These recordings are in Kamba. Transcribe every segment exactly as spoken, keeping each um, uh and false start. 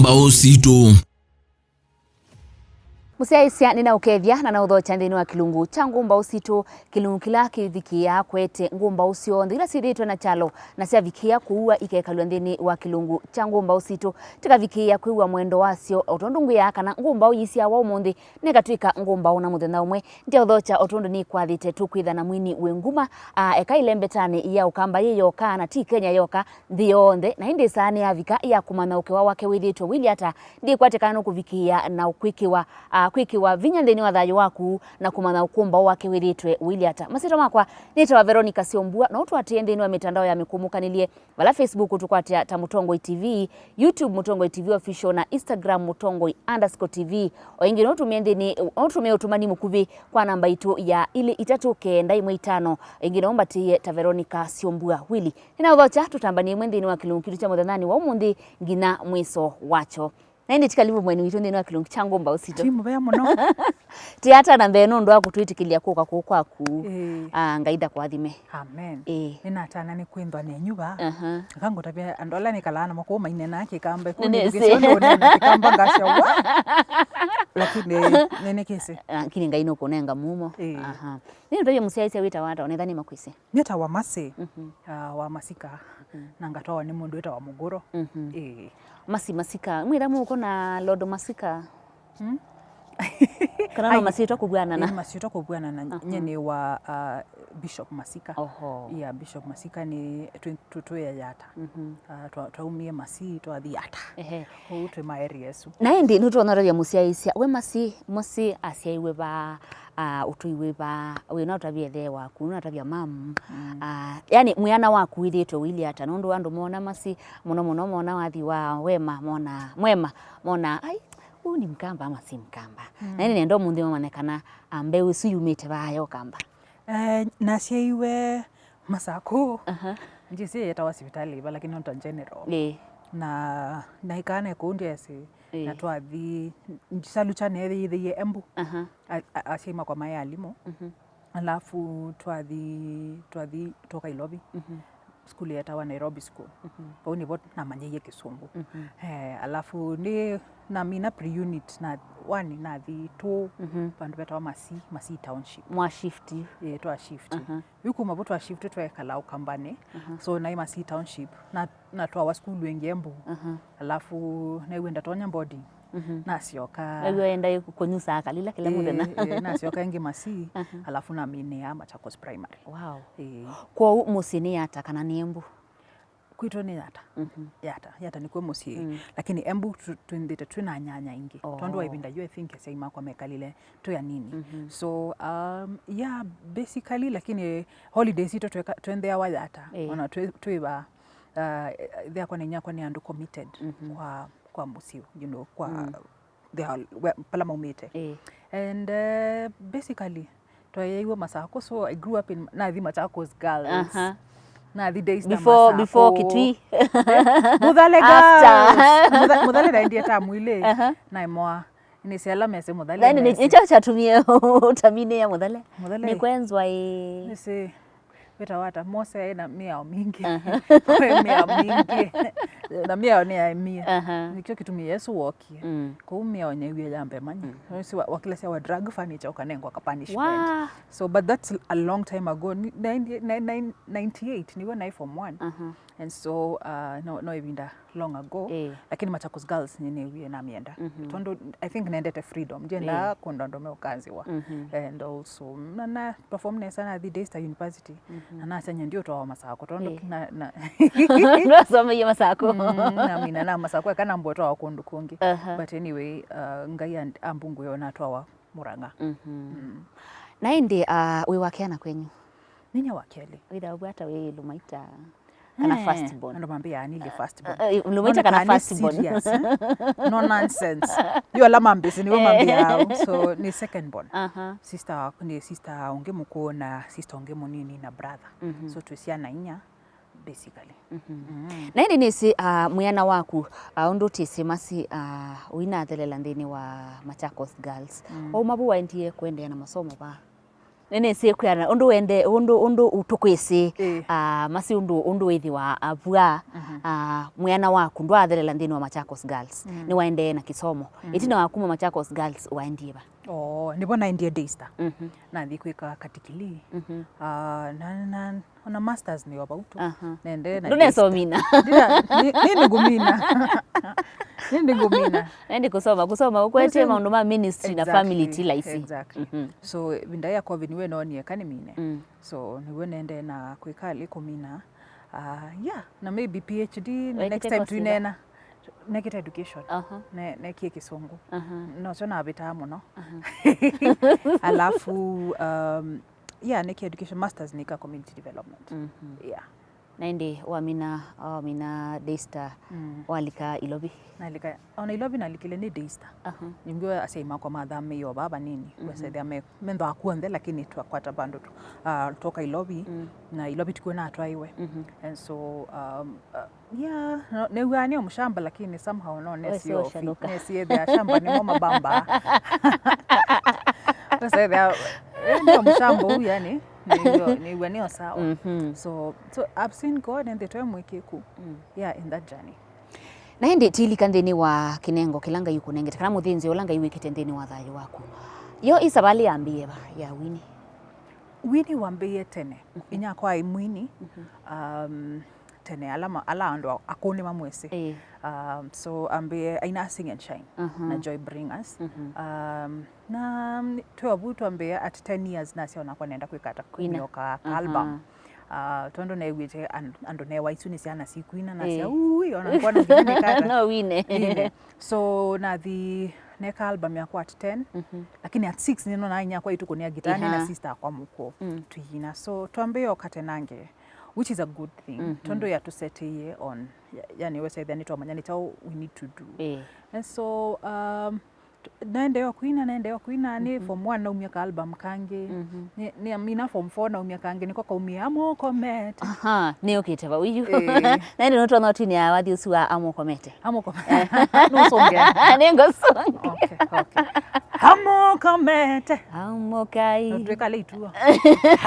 Mbaũ sitũ. Mũsyaĩĩsya nĩnaũkethya na naũthokya nthĩnĩ wa kĩlungu kya ngũmbaũ sitũ, kĩlungu kĩla kĩvikĩĩaa kũete ngũmbaũ syonthe ila syĩthĩĩtwe na kyalo na syavikĩĩa kũua ikekalw'a nthĩnĩ wa kĩlungu kya ngũmbaũ sitũ. Tĩkavikĩĩa kwĩw'a mwendo wasyo, o tondũ ngwĩaa kana ngũmbaũ yĩsyawa ũmũnthĩ nĩkatw'ĩka ngũmbaũ na mũthenya ũmwe. Ndyaũthokya o tondũ nĩkwathĩte tũkwĩtha na mwini wĩ nguma, a, eka ĩlembetanĩ ya Ũkamba yĩ yoka, na ti Kenya yoka, nthĩ yonthe, na ĩndĩ saa nĩyavika ya kũmanya ũkewa wake wĩthĩĩtwe ũilyĩ ata. Ndĩkwatĩkana nũkũvikĩĩa na kwĩkĩwa, a, kwĩkĩwa vinya nthĩnĩ wa thayũ waku na kũmanya ũkũmbaũ wake wĩthĩĩtwe ũilyĩ ata. Masyĩtwa makwa nĩtawa Veronica Syombua, na ũtũatĩĩe nthĩnĩ wa mĩtandao ya mĩkũmũkanĩlye, vala Facebook ũtũkwatĩa ta Mũtongoi T V, YouTube Mũtongoi T V Official, na Instagram Mũtongoi underscore T V. O ĩngĩ no ũtũmĩe nthĩnĩ, no ũtũmĩe ũtũmani mũkuvĩ kwa namba itũ ya ilĩ itatũ kenda ĩmwe itano. Ĩngĩ no ũmbatĩĩe ta Veronica Syombua Willy. Nĩnaũthokya tũtambanie ĩmwe nthĩnĩ wa kĩlungu kitũ kya mũthenyanĩ wa ũmũnthĩ nginya mwĩso wakyo. Na ĩndĩ ti kalivu mweni witũ nthĩnĩ wa kĩlungu kya ngũmbaũ sitũ. Ti mũvea mũno. Ti ata na mbee nũndũ wa kũtwĩtĩkĩlya kũka kũũ kwaku. Ĩĩ. Ah, Ngai ndakũathime. Amen. Ĩĩ. Nĩnatana nĩ kwĩnthwa nenyu vaa. Aha. Aka ngũtavya andũ ala nĩkalaa namo kũu mainenaa kĩkamba. Nĩnĩsĩ. Kũndũkĩsya ũndũ ũneena kĩkamba ngasya wa. Lakini nĩnĩkĩsĩ. Lakini Ngai nũkũnenga mumo. Ĩĩ. Aha. Nĩnũtavya mũsyaĩĩsya wĩtawa ata, onetha nĩmakwĩsĩ. Nĩtawa Mercy, mhm, ah, wa Masika, mhm, na ngatwawa nĩ mũndũ wĩtawa Mũgũro. Mhm. Ĩĩ. Mercy Masika. Mwĩra mũko na Lord Masika? Hmm? Kana no masyĩtwa kũvw'anana? Ĩĩ, masyĩtwa kũvw'anana. Aha. Nye nĩ wa, ah, Bishop Masika. Oho. Yeah, Bishop Masika nĩ twĩ, twĩ, twĩ Yata. Mhm. Ah, twa-, twaumie Mercy, twathi Yata. Ehe. Ũu twĩ ma area isu. Na ĩndĩ nĩtũnotavya mũsyaĩĩsya, we Mercy, Mercy asyaĩwe vaa, ah, ũtũiwe vaa, wĩ na ũtavya ĩthe waku, na ũtavya mam. Mm. Ah, yani, mwĩana waku wĩthĩĩtwe ũilyĩ ata, nũndũ andũ mona Mercy, mũno mũno mona wathi wa wema, mona, mwema, mona, ai, ũũ nĩ Mkamba ama si Mkamba. Mm. Na ĩndĩ nenda ũmũnthĩ mamanye kana, ah, mbeũ ĩsu yumĩte vaa ya Ũkamba. Eh, nasyaĩwe Masakũ. Aha. Ndyĩsĩ yetawa sivitalĩ ĩva, lakini nonta general. Ĩĩ. Na, na naĩkaa naĩ kũu ndyesĩ. Ĩĩ. Na twathi, Salucha neethĩithĩie Embu. Aha. A-, a-, asyai makwa maĩ alimũ. Mhm. Alafu twathi, twathi tũka Ilovi. Mhm. Sukulu yetawa Nairobi School. Mhm. Vau nĩvo namanyĩie Kĩsũngũ. Mhm. Eh, alafu nĩ namina pre-unit na one nathi two, mhm, vandũ vetawa Mercy, Mercy Township. Mwa shift. Ĩĩ, twa shift. Aha. Yu kuma vu twa shift twekala Ũkambanĩ. Aha. So naĩ Mercy Township. Na, natwawa sukulu ĩngĩ Embu. Aha. Alafu naiw'a ndatonya boarding. Mhm. Nasyoka. Naiw'a enda kũnyusaa kalila kĩla mũthenya. Ĩĩ, ĩĩ, nasyoka ĩngĩ Mercy. Aha. Alafu naminĩa Machakos Primary. Wow. Ĩĩ. Kwoou mũsyĩ nĩ Yata kana nĩ Embu? Kwitũ nĩ Yata. Mhm. Yata. Yata nĩkw'o mũsyĩ. Mm. Lakini Embu tu-, twĩnthĩte twĩ na nyanya ingĩ. Oh. Tondũ wa ĩvinda yu, I think asyai makwa mekalile twĩ anini. Mhm. So, um, yeah, basically, lakini holidays sitũ tweka-, twentheawa Yata. Eh. Ona twĩ, twĩ va, uh, ĩthe wakwa na inyia wakwa nĩ andũ committed, mhm, kwa, kwa mũsyĩ, you know, kwa, mm, they are, we-, pala maumĩte. Eh. And, uh, basically, twaeeiwe Masakũ, so I grew up in, nathi Machakos Girls. Aha. Nathi Daystar Masakũ. Before, before Kitui. Eh, Mũthale Girls. After. Mũtha-, Mũthale naendie tamu ilĩ. Aha. Naĩ mwa. Nĩsĩ ala mesĩ Mũthale. Yaani, nĩ-, mesĩ. Nĩkyo kyatumie ũtaminĩĩa Mũthale. Mũthale. Nĩkwenzwa ĩ. Nĩsĩ. Wĩtawa ata? Mose aĩ na mĩao mingĩ. Aha. Mĩao mingĩ. Na mĩao nĩyaemie. Aha. Nĩkyo kĩtumi Yesũ wokie. Mm. Kũu mĩao nyewie ya mbemanya. Mm. Nĩsĩ wa-, wakilasya wa drug furniture ũkanengwa ka punishment. Wa. So, but that's a long time ago. Ni-, ninety, nine-, nine-, ninety-eight, nĩw'o naĩ form one. Aha. And so, uh, no, no ĩvinda long ago. Eh. Lakini Machakos Girls nĩnĩwie namĩenda. Mhm. Tondũ I think nendete freedom. Ndiendaa, eh, kũndũ andũ meũkanzĩwa. Mhm. And also, na, na perform nesa nathi Daystar University. Mhm. Na nasya nye ndiũtwawa Masakũ. Tondũ, eh, na, na nĩwasomeie Masakũ. Mm, namina na Masakũ, eka nambũtwawa kũndũ kũngĩ. Aha. But anyway, uh, Ngai and-, ambungũe natwawa Mũrang'a. Mhm. Mm. Na ĩndĩ, ah, wĩ wa keana kwenyu? Nĩ nyie wa kelĩ. Wĩthĩawa ata wĩ Lumaita? Kana, eh, first born? Andũ mambĩaa nilĩ first born. Eh, eh, Lumaita kana first born? Nona kana nĩ serious, eh? No nonsense. Yu ala mambĩsĩ nĩwe, eh, mambĩaa. So, nĩ second born. Aha. Sister wa-, nĩ sister ũngĩ mũkũũ na sister ũngĩ mũnini na brother. Mhm. So, twĩ syana inya. Basically. Mhm. Mm. Na ĩndĩ nĩsĩ, ah, mwĩana waku, ah, ũndũ ũtĩsĩ Mercy, ah, ũinathelela nthĩnĩ wa Machakos Girls. Mm. Wauma vu waendie kũendeea na masomo vaa? Nĩnĩsĩ kwĩana ũndũ wende, ũndũ, ũndũ tũkwĩsĩ, Ĩĩ. ah, masi ũndũ, ũndũ wĩthĩwa, ah, vua, Mhm. ah, mwĩana waku ndwaathelela nthĩnĩ wa Machakos Girls. Mm. Nĩwaendee na kĩsomo. Mm. Ĩtina wa kuma Machakos Girls waendie va? Oh, nĩvo naendie Daystar. Mhm. Nathi kwĩka katikili. Mhm. Ah, na, na, ona masters nĩ o vau tu. Aha. Nende na Ndũnesa Daystar. Ũmina. Ndina, ni, ni nĩngũmina. Ni nĩngũmina. Nende kusoma, kusoma, ũkwetie Kusoma. Maũndũ ma ministry na Exactly, family ti laisi. Exactly. Mhm. So, ĩvinda ya covid nĩwe noonie kana nĩmine. Mm. So, nĩw'o nende na kwĩka alĩ kũmina. Ah, yeah, na maybe P H D, Wekĩte next time course ĩva? Tuinena. Nekĩte education. Aha. Ne-, nekie kĩsũngũ. Aha. Nocho navĩtaa mũno. Aha. Alafu, um, yeah, nekie education, masters nĩka community development. Mhm. Yeah. Na ĩndĩ wamina, wamina Daystar, Mm. walika Ilovi? Nalika, ona Ilovi nalikile nĩ Daystar. Aha. Nĩngĩ asyai makwa mathamĩie o vaa vanini. Mhm. Wasethĩa me, menthwa kw'onthe, lakini twakwata vandũ tu, ah, twoka Ilovi, Mm. na Ilovi tikuo natwaiwe. Mhm. And so, um, uh, yeah, no, nĩw'aa nĩ mũshamba, lakini somehow no Wesi nesi ofi, ũshanũka. Nesi ethĩa shamba nĩmo mabamba. Wasethĩa, eh, nĩ mũshamba ũu, yani, nĩw'o, nĩw'o nĩ sawa. Mhm. So, so I've seen God and the time mwĩkĩku. Mm. Yeah, in that journey. Na ĩndĩ tilika nthĩnĩ wa kĩnengo kĩla Ngai ũkũnengete, kana mũthĩnzĩo ũla Ngai wĩkĩte nthĩnĩ wa thayũ waku. Yo ĩ savalĩ yambĩĩe va ya Winnie? Winnie wambĩĩe tene. Mhm. Inyakwa aĩ mwini, Mhm. um, tene ala ma-, ala andũ a-, akũũ nĩmamwĩsĩ. Ĩĩ. Um, so ambĩĩe aina Sing and Shine Aha. na Joy Bringers. Mhm. Um, na, mm, twĩ o vu twambĩĩe at ten years nasya onakwa nenda kwĩka ata Kwina. Kwĩnyoka Aha. album. Ah, tondũ neew'ĩte an-, andũ newa isu nĩ syana sikwina, nasya, Ĩĩ. "Ui, ona nkwona nginya nĩkata." No wine. Wine. So, nathi neka album yakwa at ten, Mhm. lakini at six nĩnonaa inyakwa aitũkũnĩa ngita, Iha. Nĩna sister akwa mũkũũ, Mm. tũyina. So, twambĩĩe o katenange, which is a good thing, Mhm. tondũ yatũseteie on, ya-, yani, wesethĩa nĩtwamanya nĩ kyaũ we need to do. Ĩĩ. And so, um, Naendee o kwina, naendee o kwina, nĩ Mhm. form one naumya ka album kangĩ. Mhm. Nĩ, nĩamina form four naumya kangĩ, nĩko kaumie Amũkomete. Aha, nĩũkĩte vau yu. Ĩĩ. Na ĩndĩ nũtwona ũtinĩa wathi ũsu wa Amũkomete. Amũkomete. Nũsũngĩa. Nĩngũsũngĩa. Okay, okay. Amũkomete. Amũkai. Twĩkale ituo.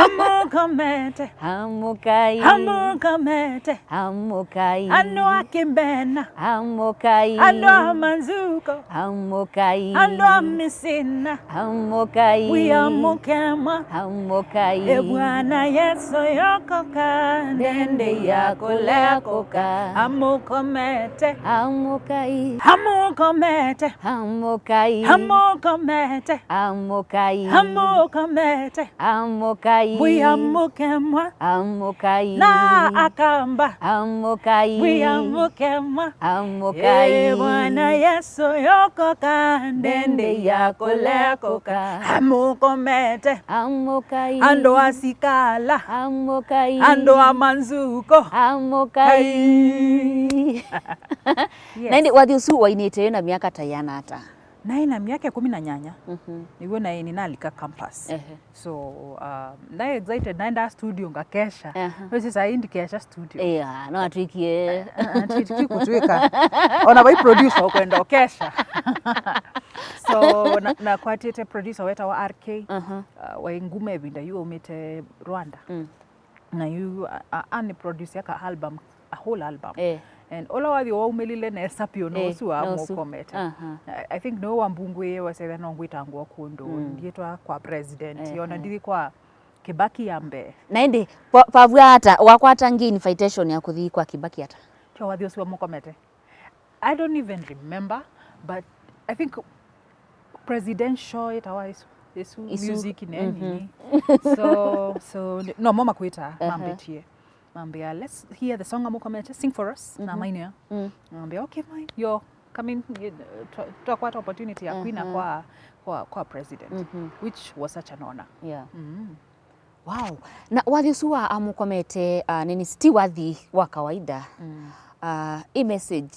Amũkomete. Amũkai. Amũkomete. Amũkai. Andũ a Kĩmbena. Amũkai. Andũ a Manzuko. Amũkai. Andũ a Mĩsina. Amũkai. Wĩamũke mwa. Amũkai. E Bwana Yesu yokoka, ndendei ya kũlea kũka. Amũkomete. Amũkai. Amũkomete. Amũkai. Amũkomete. Amũkai. Amũkomete. Amũkai. Wĩamũke mwa. Amũkai. Na Akamba. Amũkai. Wĩamũke mwa. Amũkai. Ee, Bwana Yesu yokoka, ndendei ya kũlea kũka. Amũkomete. Amũkai. Andũ a Sikala. Amũkai. Andũ a Manzuko. Amũkai. Yes. Na ĩndĩ wathi ũsu wainĩte wĩ na myaka ta yĩana ata? Naĩ na myaka ĩkũmi na nyanya, Mhm. nĩw'o naĩ nĩnalika campus. Ehe. So, uh, naĩ excited, naendaa studio ngakesha. Aha. Wĩsĩ saa hii ndikesha studio. Yeah, no atwĩkie. Eh, eh, ti-, ti kũtwĩka. Ona vai producer ũkwenda ũkesha. So, na, nakwatĩte producer wetawa R K. Aha. Uh, waĩ nguma ĩvinda yu aumĩte Rwanda. Mm. Na yu, a, a, anĩ produce ka album, a whole album. Eh. And ũla wathi waumĩlile nesa piũ no Eh, ũsu wa no ũsu. Amũkomete. Aha. I, I think nĩwe wambungũĩe wasethĩa no ngwĩtangwa kũndũ, Mm. ndiĩtwa kwa president, Ehe. ona ndithi kwa Kibaki ya mbee. Na ĩndĩ, pa-, pavw'a ata, wakwata ngi invitation ya kũthi kwa Kibaki ata? Tyo wathi ũsu wa Amũkomete. I don't even remember, but I think presidential ĩtawa ĩsu, ĩsu Ĩsu, music ne mhm. nini. So, so, no mo makwĩta, Aha. mambĩtie. Mambĩa, "Let's hear the song Amũkomete, sing for us." Na Mhm. mainĩa. Mm. Mambĩa, "Okay, fine. Yo, come in, you know, twa-, twakwata opportunity ya kwina Aha. kwa, kwa, kwa president," Mhm. which was such an honor. Yeah. Mm. Wow. Na wathi ũsu wa Amũkomete, ah, nĩnĩsĩ ti wathi wa kawaida. Mm. Ah, ĩ message,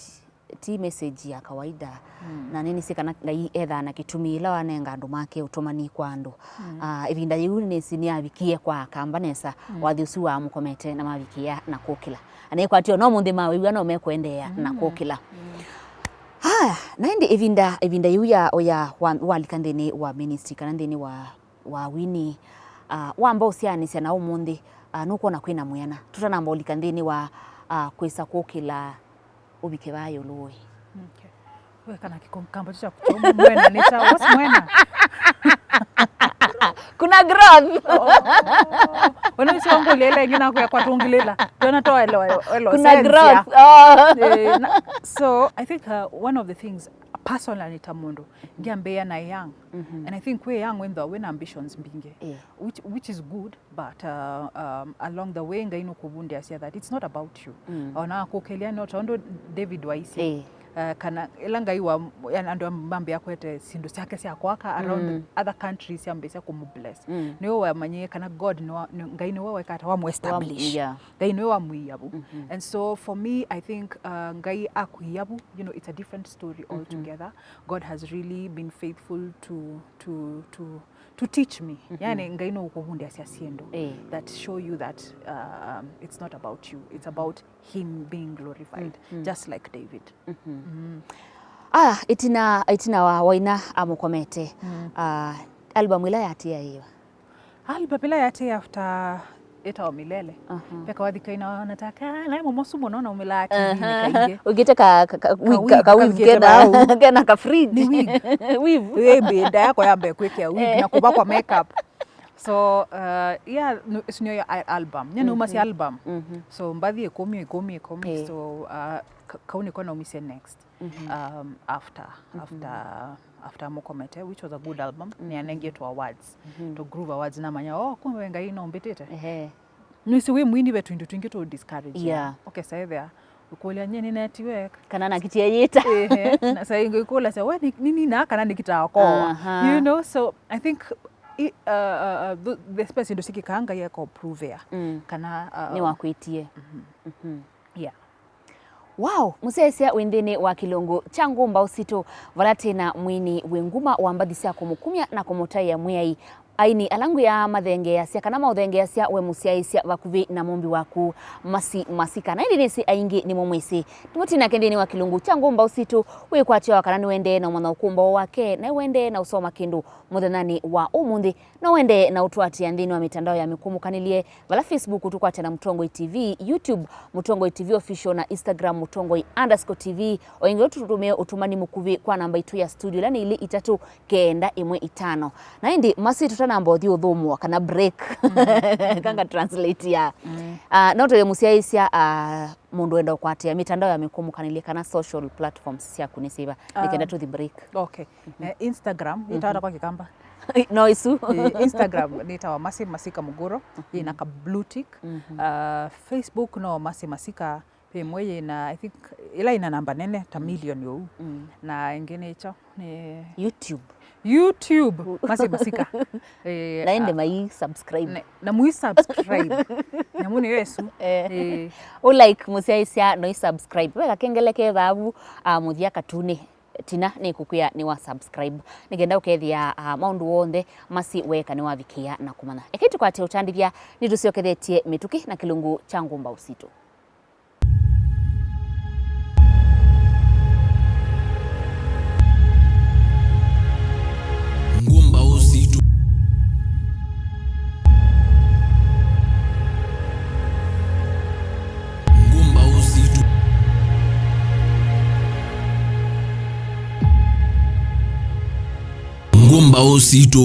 ti message ya kawaida. Mm. Na nĩnĩsĩ kana Ngai ethaa na kĩtumi ĩla wanenga andũ make ũtũmani kwa andũ. Mm. Ah, ĩvinda yĩu nĩnĩsĩ nĩyavikie kwa Akamba nesa, Mm. wathi ũsu wa Amũkomete na mavikĩa na kũkĩla. Anaikwatio no mũnthĩ mawĩw'a no mekũendeea na Mm. kũkĩla. Mm. Haya, na ĩndĩ ĩvinda, ĩvinda yĩu ya, ya wa-, walika nthĩnĩ wa ministry kana nthĩnĩ wa wa Winnie, Ah, wamba ũsyaanĩsya na ũmũnthĩ, ah, nũkwona kwĩna mwĩana? Tũtanamba ũlika nthĩnĩ wa, ah, kwĩsa kũkĩla ũvike vaa ĩũlũ ũĩ. Okay. We kana kĩkamba kya kũtũma mwena nĩ kya, what's mwena? Kuna growth. Oh. Wena ũcio ngũlĩla ĩngĩ na kwĩa kwa tũngĩlĩla. Ndona to elewa, elewa. Kuna sense growth. Ya. Oh. Eh, na, so, I think, uh, one of the things, personally, ta mũndũ, ngiambĩĩa na young. Mhm. And I think we young wĩthĩwa wĩna ambitions mbingĩ. Eh. Which, which is good, but, uh, um, along the way, Ngai nũkũvundĩasya that it's not about you. Mm. Ona kũkĩlya no tondũ David waisye. Eh. Uh, kana ĩla Ngai wa, yani andũ mambĩa kwete syĩndũ syake sya kwaka around, mm, other countries syambĩsya kũmũbless. Mm. Nĩwe wamanyie kana God nĩwa, nĩ, Ngai nĩwe wekata wamũestablish. Wam-, yeah. Ngai nĩwe wamwĩia vu. Mhm. And so for me, I think, uh, Ngai akwĩia vu, you know, it's a different story, mhm, altogether. God has really been faithful to, to, to, to teach me. Mhm. Yani, Ngai nũkũvundĩasya syĩndũ, eh, that show you that, um, it's not about you. It's about him being glorified, mm, mm, just like David. Mhm. Mm. Ah, ĩtina, ĩtina wa Waina amũkomete, mm, ah, album ĩla yatĩaĩwa? Album ĩla yatĩ after ĩtawa Milele. Aha. Peka wathikaina wanataka, "Ah, naĩ mũmosu mũno na ũmĩlaa T V-inĩ, aha, kaingĩ." Ũkĩte ka, ka, ka, ka wig, wig, ka, ka wig kavikĩte kena, vau, kena ka fridge. Nĩ wig. Weave. Ĩĩ, mbĩ, nda yako yambe kwĩkĩa wig, eh, na kũvakwa makeup. So, uh, yeah, no, ĩsu nĩyo al-, album. Nye naumasya, mhm, album. Mhm. So, mbathi ĩkũmi, ĩkũmi, ĩkũmi. Eh. So, uh, ka-, kau nĩko naumisye next. Mhm. Um, after, mhm, after, after Mũkomete, which was a good album, mm, nĩyanengetwe awards. Mhm. To Groove Awards, namanya, "Oh, kumbe Ngai no mbĩtĩte." Ehe. Nĩsĩ wĩ mwini ve twĩndũ twingĩ tũ discourage. Yeah. Ũkesa ethĩa, ũkũlya, "Nye nĩnetiwe?" Kana nakitie yĩta. Ehe. Na saa ingĩ ũkũlasya, "We nĩ, nĩ nina kana nĩkitaokoa?" Aha. You know, so I think, i-, uh, uh, uh, the, the space ĩndũ sikĩkaa Ngai eko provea. Mm. Kana, uh, nĩwakwĩtie. Mhm. Mhm. Yeah. Wow, mũsyaĩĩsya wĩ nthĩnĩ wa kĩlungu kya Ngũmba Ũsitũ, vala twĩ na mwini wĩ nguma wa mbathi sya kũmũkumya na kũmũtaĩa Mwĩai. Aini ala ngwĩaa mathengeeasya kana maũthengeeasya we mũsyaĩĩsya vakuvĩ na mũmbi waku, Mercy Masika. Na ĩndĩ nĩsĩ aingĩ nĩmũmwĩsĩ. Nĩmũtinake nthĩnĩ wa kĩlungu kya Ngũmba Ũsitũ, wĩkwatya wa kana nĩwendee na ũmanya ũkũmbaũ wake, na nĩwendee na ũsoma kĩndũ mũthenyanĩ wa ũmũnthĩ. No wendee na ũtũatĩĩa nthĩnĩ wa mĩtandao ya mĩkũmũkanĩlye, vala Facebook tũkwatya na Mũtongoi T V, YouTube Mũtongoi T V Official, na Instagram Mũtongoi underscore T V. O ĩngĩ tũtũmĩe ũtũmani mũkuvĩ kwa namba itũ ya studio, ĩla nĩ ilĩ itatũ kenda ĩmwe itano. Na ĩndĩ Mercy tũtanamba ũthi ũthũmũa kana break. Mhm. Kanga translate ya. Mm. Ah, no tũye mũsyaĩĩsya, ah, mũndũ wenda ũkwatĩa mĩtandao ya mĩkũmũkanĩlye kana social platforms syaku nĩ syĩva? Ah, nĩkenda tũthi break. Okay. Mhm. Eh, Instagram, mhm, ĩtawa ata kwa Kĩkamba? No ĩsu. Eh, Instagram nĩtawa Mercy Masika Muguro, mhm, yĩna ka blue tick. Mhm. Ah, Facebook no Mercy Masika, ĩmwe yĩna, I think, ĩla ĩna namba nene, ta, mm, million ũu. Mm. Na ĩngĩ nĩkyo, nĩ YouTube. YouTube, Mercy Masika. Eh, na ĩndĩ ah, mai subscribe. Ne-, na mui subscribe. Nyamũ nĩ Yesu. Eh. Eh. Ũ like mũsyaĩĩsya, no i subscribe. We kakengele ke vavu, ah, mũthya katunĩ. Tina nĩkũkwĩa nĩwa subscribe, nĩkenda ũkethĩa, ah, maũndũ onthe Mercy weeka nĩwavikĩa na kũmanya. Ekei tũkwate ũtandĩthya, nĩtũsyokethetye mĩtũkĩ na kĩlungu kya Ngũmba Ũsitũ. Ngũmba Ũsitũ. Ngũmba Ũsitũ. Ngũmba Ũsitũ.